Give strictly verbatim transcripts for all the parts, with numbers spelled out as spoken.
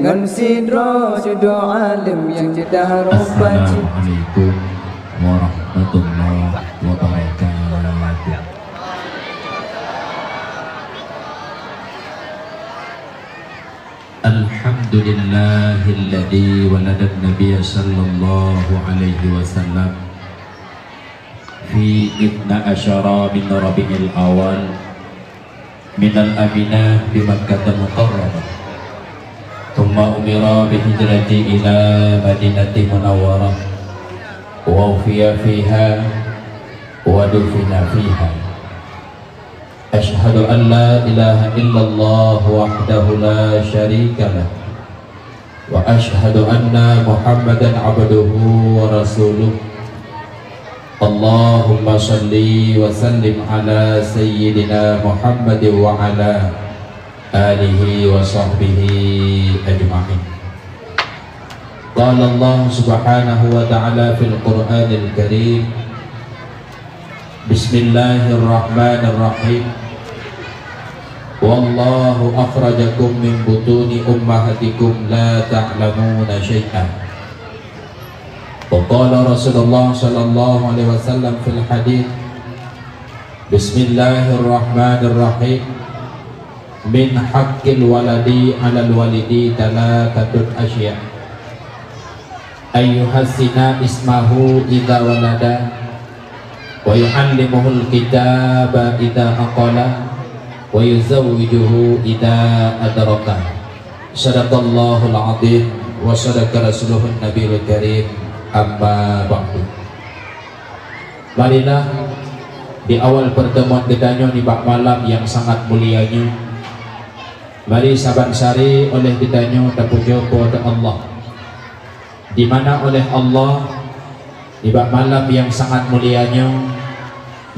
Ngon sidroe judoe aleuem nyang ceudah rupa cit. Assalamualaikum warahmatullahi wabarakatuh. Alhamdulillahilladzi waladan nabiyya sallallahu alaihi wasallam fi ithna asyara min Rabiul Awal minal Aminah bi Makkatal Mukarramah. Tsumma umira bi hijrati ila Madinatil Munawwarah. Wa ufiya fiha wa dufina fiha. Asyhadu an la ilaha illallah wahdahu la syarika lah. Wa asyhadu anna Muhammadan abduhu wa rasuluh. Allahumma shalli wa sallim ala sayyidina Muhammad wa ala alihi wa sahbihi ajma'in. Qala Allah subhanahu wa ta'ala fil Qur'anil Karim, Bismillahirrahmanirrahim. Wallahu akhrajakum min butuni ummahatikum la ta'lamuna syai'a. Wa qala Rasulullah sallallahu alaihi wasallam fil hadits, Bismillahirrahmanirrahim. Min haqqil waladi 'alal walidi tsalatsatul asya'. Ayyuhassina ismahu idza walada, wa yu'allimuhul kitaba idza aqala, wa yuzawwijuhu idza adraka. Shadaqallahul adzim wa shadaqa rasuluhun nabiyul karim. Amma ba'du. Marilah di awal pertemuan geutanyoe nibak malam nyang sangat mulia nyoe, mari saban sari oleh geutanyoe tapujoe Po teu Allah, di mana oleh Allah nibak malam nyang sangat mulia nyoe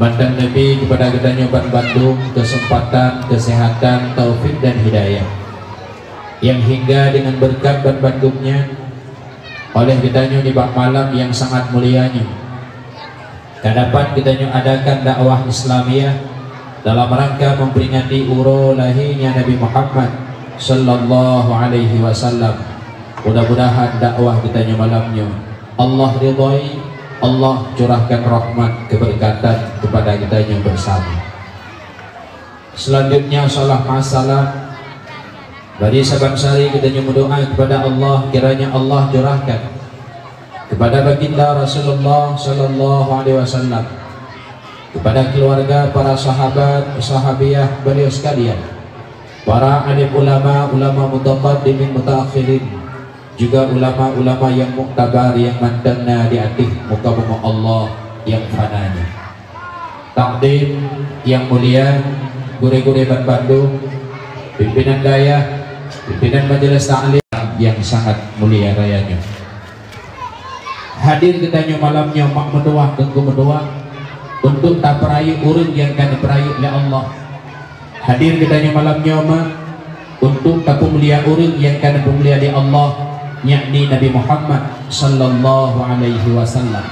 mantong neubri keupada geutanyoe banbandum keuseumpatan, keuseuhatan, taufik dan hidayah. Nyang hingga deungon beureukat banbandum nyan, oleh geutanyoe nibak malam nyang sangat mulia nyoe, ka dapat geutanyoe adakan dakwah Islamiyah dalam rangka memperingati uroe lahirnya Nabi Muhammad sallallahu alaihi wasallam. Mudah-mudahan dakwah geutanyoe malam nyoe Allah ridhoi, Allah curahkan rahmat keberkatan kepada geutanyoe bersama. Selanjutnya, salam masalah. Bagi saban sari geutanyoe meudoa kepada Allah, kiranya Allah curahkan kepada baginda Rasulullah sallallahu alaihi wasallam, kepada keluarga, para sahabat, sahabiah beliau sekalian, para alim ulama, ulama mutaqaddimin, mutaakhirin, juga ulama-ulama nyang muktabar nyang mantong na di ateueh muka bumoe Allah nyang fana nyoe. Takdim nyang mulia, gurée-gurée banbandum, pimpinan dayah, pimpinan majelis taklim nyang sangat mulia raya nyoe. Hadir geutanyoe malam nyoe mak meutuwah teungku meutuwah untuk tapeurayeuk ureuëng nyang ka neupeurayeuk lé Allah. Hadir geutanyoe malam nyoe mak untuk tapeumulia ureuëng nyang ka neupeumulia lé Allah, yakni Nabi Muhammad sallallahu alaihi wasallam.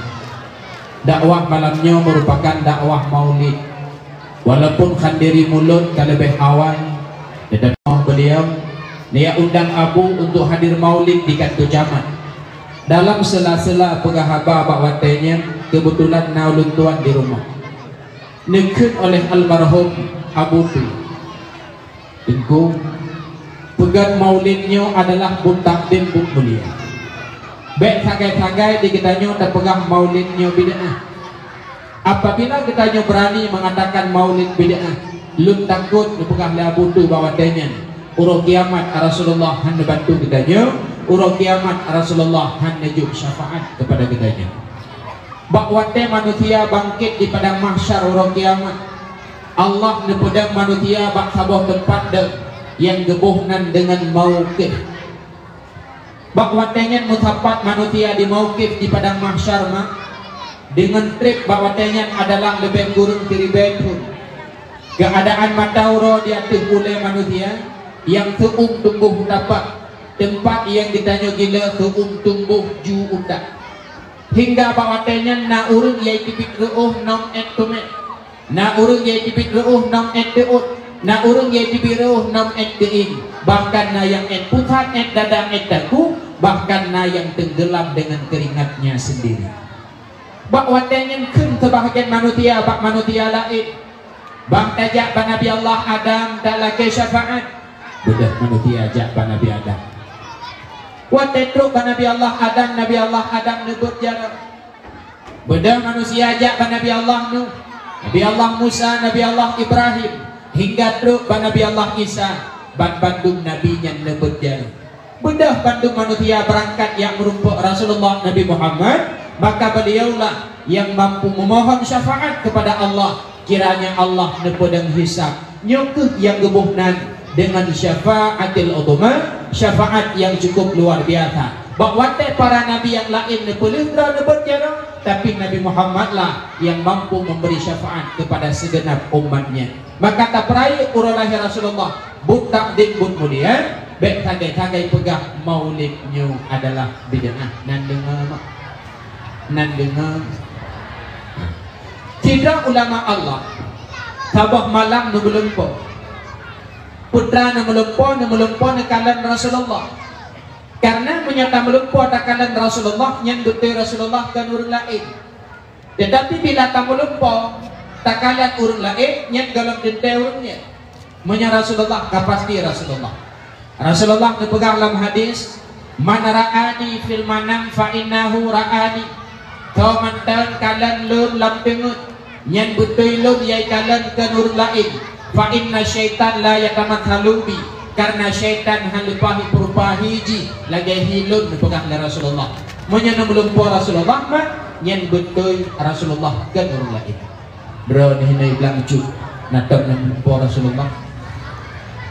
Dakwah malam nyoe meurupakan dakwah maulid. Walaupun khandiri mulod ka leubeh awai, tetapi beliau neujak undang abu untuk hadir maulid di kantô camat. Dalam sela-sela peugah haba bak watée nyan, keubeutulan na ulôn tuan di rumoh. Neukheun oleh almarhum Abu Tu, "Teungku, peugét maulid nyoe adalah buet takdim buet mulia. Bék sagai-sagai di geutanyoe tapeugah maulid nyoe bid'ah. Apabila geutanyoe beurani meungatakan maulid bid'ah, lôn takot neupeugah lé Abu Tu bak watée nyan, uroe kiamat Rasulullah hana bantu geutanyoe, uroe kiamat Rasulullah hana jok syafaat keupada geutanyoe." Bak watée manusia bangkét di padang mahsyar uroe kiamat, Allah neupeudong manusia bak saboh teumpat deuh nyang geuboh nan deungon mauqif. Bak watée nyan meusapat manusia di mauqif di padang mahsyar ma, deungon treb bak watée nyan adalah leubeh kureueng siribée thon. Keuadaan mata uroe di ateueh ulée manusia nyang seu-uem tumboh u tapak, teumpat nyang geutanyoe gila seu-uem tumboh ju utak. Hingga bak watée nyan na ureuëng nyang teubiet reuôh nom ét teumé, na ureuëng nyang teubiet reuôh nom ét teuôt, na ureuëng nyang teubiet reuôh nom ét teuieng. Bahkan na nyang ét pusat, ét dada, ét dagu, bahkan na nyang tenggelam dengan keringatnya sendiri. Bak watée nyan kheun seubahagian manusia bak manusia laén, "Bang tajak bak Nabi Allah Adam talakée syafaat." Beudôh manusia jak bak Nabi Adam. Watée trok bak Nabi Allah Adam, Nabi Allah Adam neubeuet jaroe. Beudôh manusia jak bak Nabi Allah Nuh, Nabi Allah Musa, Nabi Allah Ibrahim, hingga trok bak Nabi Allah Isa, ban bandum nabi nyan neubeuet jaroe. Beudôh bandum manusia beurangkat jak meurumpok Rasulullah Nabi Muhammad, maka beliaulah nyang mampu memohon syafaat kepada Allah, kiranya Allah neupeudong hisab. Nyoe kheueh nyang geuboh nan deungon syafaatil uzma, syafaat nyang cukup luar biasa. Bak watée para nabi nyang laén neupeuleueh droe neubeuet jaroe, tapi Nabi Muhammad lah nyang mampu memberi syafaat kepada segenap umat-Nya. Maka tapeurayeuk uroe lahé Rasulullah, buet takdim, buet mulia, bék sagai-sagai peugah maulid nyoe adalah bid'ah. Nan deungoe mak? Nan deungoe? Sidroe ulama Allah, saboh malam neumeulumpoe. Putra neumeulumpoe, neumeulumpoe neukalon Rasulullah. Karena meunyoe tameulumpoe takalon Rasulullah, nyan beutôi Rasulullah kon ureuëng laén. Tetapi bila tameulumpoe takalon ureuëng laén, nyan gohlom teuntée ureuëng nyan. Meunyoe Rasulullah, ka pasti Rasulullah. Rasulullah neupeugah lam hadis, "Man ra'ani fil manam fa innahu ra'ani." Soe mantong kalon lôn lam teungeut, nyan beutôi lôn nyang kalon kon ureuëng laén. "Fa inna syaitan la yatamatsalu bi." Karena syaitan hana leupah peurupa hi jih lagée hi lôn, neupeugah lé Rasulullah. Meunyoe neumeulumpoe Rasulullah mah, nyan beutôi Rasulullah kon ureuëng laén. Droeneuh hinoe blang cut, na tom neumeulumpoe Rasulullah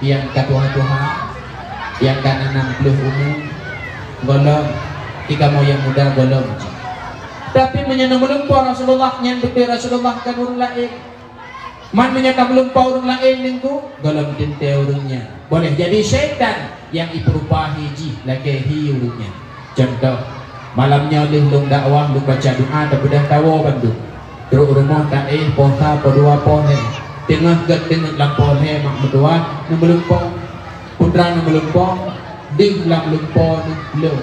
nyang ka tuha-tuha, nyang ka na nam ploh umu, gohlom, di kamoe nyang muda gohlom cit. Tapi meunyoe neumeulumpoe Rasulullah, nyan beutôi Rasulullah kon ureuëng laén. Man meunyoe tameulumpoe ureuëng laén ningku, gohlom teuntée ureuëng nyan. Boleh jadi syaitan nyang ipeurupa hi jih lagée hi ureuëng nyan. Cuntoh, malam nyoe lheueh lôn dakwah, lôn baca doa, tabeudôh tawoe bandum. Trok rumoh taéh poh sa, poh dua, poh lhée. Teungoh gét teungeut lam poh lhée mak meutuwah, neumeulumpoe. Putra neumeulumpoe, deuh lam lumpoe neuh lôn.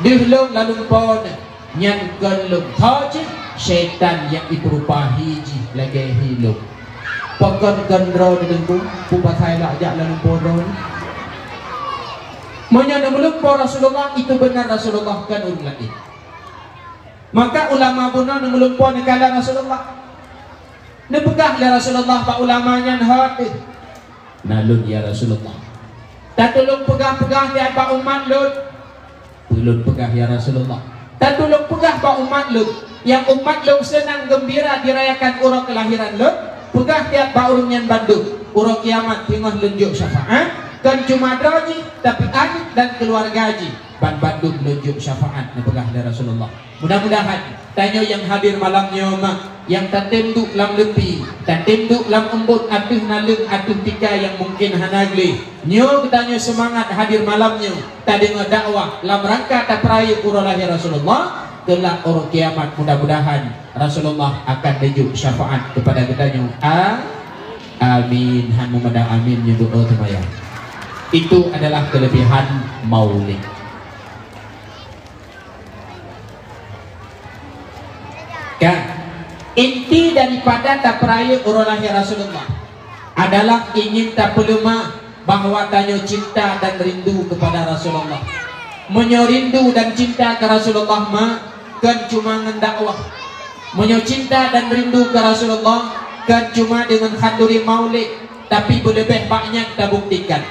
Deuh lôn lam lumpoe neuh. Nyan kon lôn tho cit, syaitan nyang ipeurupa hi jih lagée hi lôn. Pakon kon droe neuteungku, peue pasai lak jak lam lumpoe droe nyoe? Meunyoe neumeulumpoe Rasulullah, itu beuna Rasulullah, kon ureuëng laén. Maka ulama bunoe neumeulumpoe neukalon Rasulullah. Neupeugah lé Rasulullah bak ulama nyan, "Hot deuh." "Na lôn, ya Rasulullah." "Tatulông peugah-peugah nyan bak umat lôn." "Peue lôn peugah, ya Rasulullah?" "Tatulông peugah bak umat lôn, nyang umat lôn seunang geumbira dirayakan uroe keulahiran lôn, peugah tiat bak ureuëng nyan bandum, uroe kiamat teungoh lôn jok syafaat, kon cuma droe jih, tapi aneuëk dan keuluwarga jih, ban bandum lôn jok syafaat," neupeugah lé Rasulullah. Mudah-mudahan tanyoe nyang hadir malam nyoe mak, nyang tatem duek lam leupi, tatem duek lam eumbot ateueh naleueng ateueh tika nyang mungken hana gleh. Nyoe geutanyoe seumangat hadir malam nyoe, tadeungoe dakwah lam rangka tapeurayeuk uroe lahé Rasulullah, keulak uroe kiamat mudah-mudahan Rasulullah akan neujok syafaat keupada geutanyoe. A-, amin. Han meumada amin nyoe doa seumayang. Itu adalah kelebihan Maulid. Kan? Inti daripada tapeurayeuk uroe lahé Rasulullah adalah ingin tapeuleumah bahwa tanyoe cinta dan rindu kepada Rasulullah. Meunyoe rindu dan cinta keu Rasulullah ma, kon cuma ngon dakwah. Meunyoe cinta dan rindu keu Rasulullah, kon cuma deungon khanduri maulid, tapi beuleubeh bak nyan tabuktikan.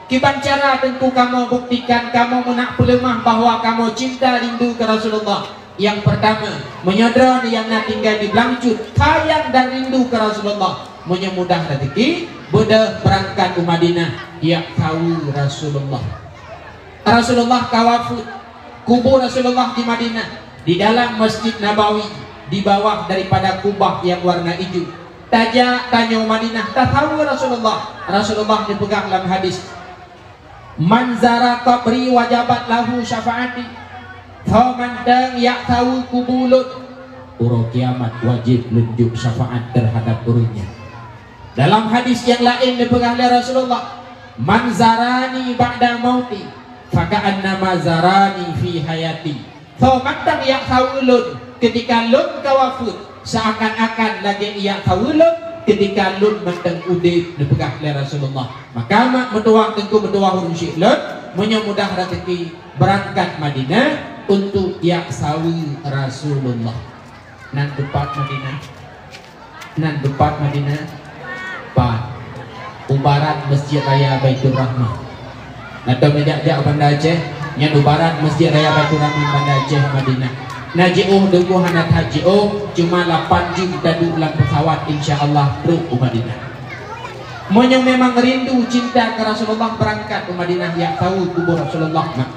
Kiban cara teungku kamoe buktikan kamoe meunak peuleumah bahwa kamoe cinta rindu keu Rasulullah? Nyang peurtama, meunyoe droeneuh nyang na tinggai di Blangcut, sayang dan rindu keu Rasulullah, meunyoe mudah raseuki, beudôh beurangkat u Madinah, jak saweue Rasulullah. Rasulullah ka wafeuet, kubu Rasulullah di Madinah, di dalam Masjid Nabawi, di bawah daripada kubah nyang warna ijo. Tajak tanyoe Madinah tasaweue Rasulullah. Rasulullah neupeugah lam hadis, "Man zara qabri wajabat lahu syafaati." Soe mantong jak saweue kubu lôn, uroe kiamat wajéb lôn jok syafaat teuhadap ureuëng nyan. Dalam hadis nyang laén neupeugah lé Rasulullah, "Man zarani ba'da mauti, faka'annama zarani fi hayati." Soe mantong jak saweue lôn keutika lôn ka wafeuet, seuakan-akan lagée jak saweue lôn keutika lôn mantong udeb, neupeugah lé Rasulullah. Maka mak meutuwah teungku meutuwah ureuëng syik lôn, meunyoe mudah raseuki, beurangkat Madinah untuk jak saweue Rasulullah. Nan teupat Madinah. Nan teupat Madinah. Pat. U barat Masjid Raya Baiturrahmah. Atau neujak-jak Banda Aceh, nyan u barat Masjid Raya Baiturrahmah Banda Aceh Madinah. Na jiôh teungku hana that jiôh, cuma lapan jeuem taduek lam peusawat, insya Allah trok u Madinah. Meunyoe memang rindu cinta keu Rasulullah, beurangkat u Madinah jak saweue kubu Rasulullah, mak.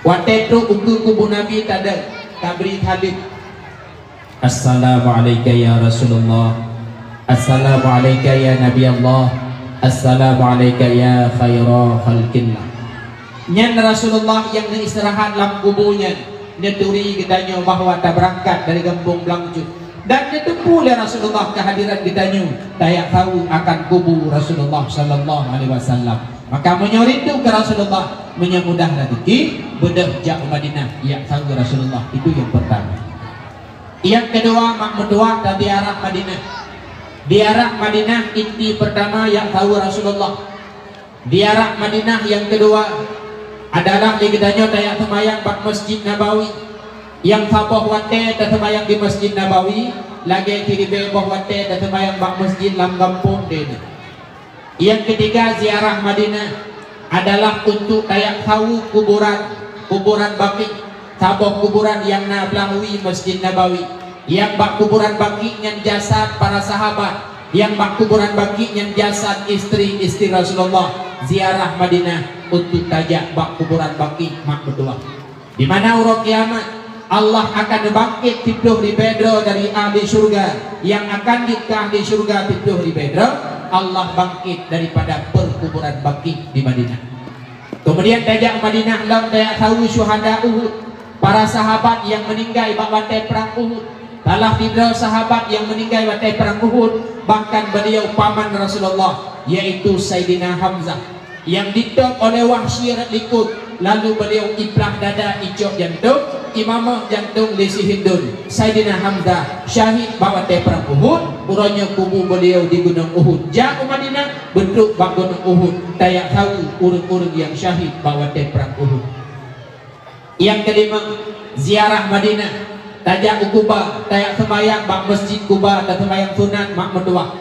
Watée trok ukeue kubu Nabi tadong, tabri saleuem. "Assalamu'alaika ya Rasulullah. Assalamu'alaika ya Nabi Allah. Assalamu'alaika ya khaira khalqillah." Nyan Rasulullah nyang neuistirahat lam kubu nyan, neuturi geutanyoe bahwa tabeurangkat dari gampông Blang Jeuet. Dan neuteupeue lé Rasulullah keuhadiran geutanyoe tajak saweue akan kubu Rasulullah sallallahu alaihi wasallam. Maka meunyoe rindu keu Rasulullah, meunyoe mudah raseuki, beudôh jak u Madinah jak saweue Rasulullah. Itu nyang peurtama. Nyang keudua, mak meutuwah, taziarah Madinah. Ziarah Madinah inti peurtama jak saweue Rasulullah. Ziarah Madinah nyang keudua adalah lé geutanyoe tajak seumayang bak Masjid Nabawi. Nyang saboh watée taseumayang di Masjid Nabawi, lagée siribée boh watée taseumayang bak masjid lam gampông droeneuh. Nyang keutiga, ziarah Madinah adalah untuk tajak saweue kuburan, kuburan Baqi'. Saboh kuburan nyang na blah wie Masjid Nabawi. Nyang bak kuburan Baqi' nyan jasad para sahabat, nyang bak kuburan Baqi' nyan jasad istri-istri Rasulullah. Ziarah Madinah untuk tajak bak kuburan Baqi', mak meutuwah. Di mana uroe kiamat Allah akan neubangkét siplôh ribée droe dari ahli syurga nyang akan jeuet keu ahli syurga siplôh ribée droe, Allah bangkét daripada perkuburan Baqi' di Madinah. Keumudian tajak Madinah lom tajak saweue syuhada Uhud, para sahabat nyang meuninggai bak watée prang Uhud. Salah sidroe sahabat nyang meuninggai watée prang Uhud, bahkan beuliau paman Rasulullah, yaitu Saidina Hamzah. Nyang ditôb oleh Wahsyi rot likot, lalu beuliau iplah dada icok jantông, imamah jantông lé si Hindun. Saidina Hamzah syahid bak watée prang Uhud, uroe nyoe kubu beuliau di Gunong Uhud. Jak u Madinah, beutrok bak Gunong Uhud, tajak saweue ureuëng-ureuëng nyang syahid bak watée prang Uhud. Nyang keulima, ziarah Madinah. Tajak u Kuba, tajak seumayang bak Masjid Kuba, taseumayang sunat mak meutuwah.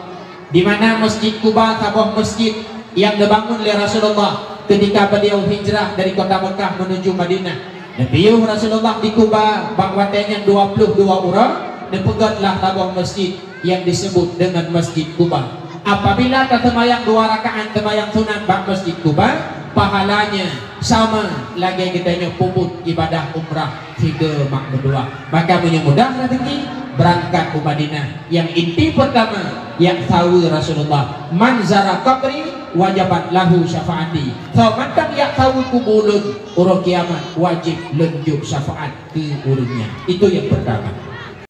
Di mana Masjid Kuba saboh masjid nyang neubangun lé Rasulullah keutika beuliau hijrah dari kota Meukah meunuju Madinah. Neupiôh Rasulullah di Kuba bak watée nyan dua ploh dua uroe, neupeugét lah saboh masjid nyang disebut deungon Masjid Kuba. Apabila taseumayang dua rakaat seumayang sunat bak Masjid Kuba, pahalanya sama lagée geutanyoe peubuet ibadah umrah sigoe mak meutuwah. Maka meunyoe mudah raseuki, beurangkat u Madinah. Nyang inti peurtama, jak saweue Rasulullah. "Man zara qabri wajabat lahu syafaati." Soe mantong jak saweue kubu lôn, uroe kiamat wajéb lôn jok syafaat keu ureuëng nyan. Itu nyang peurtama.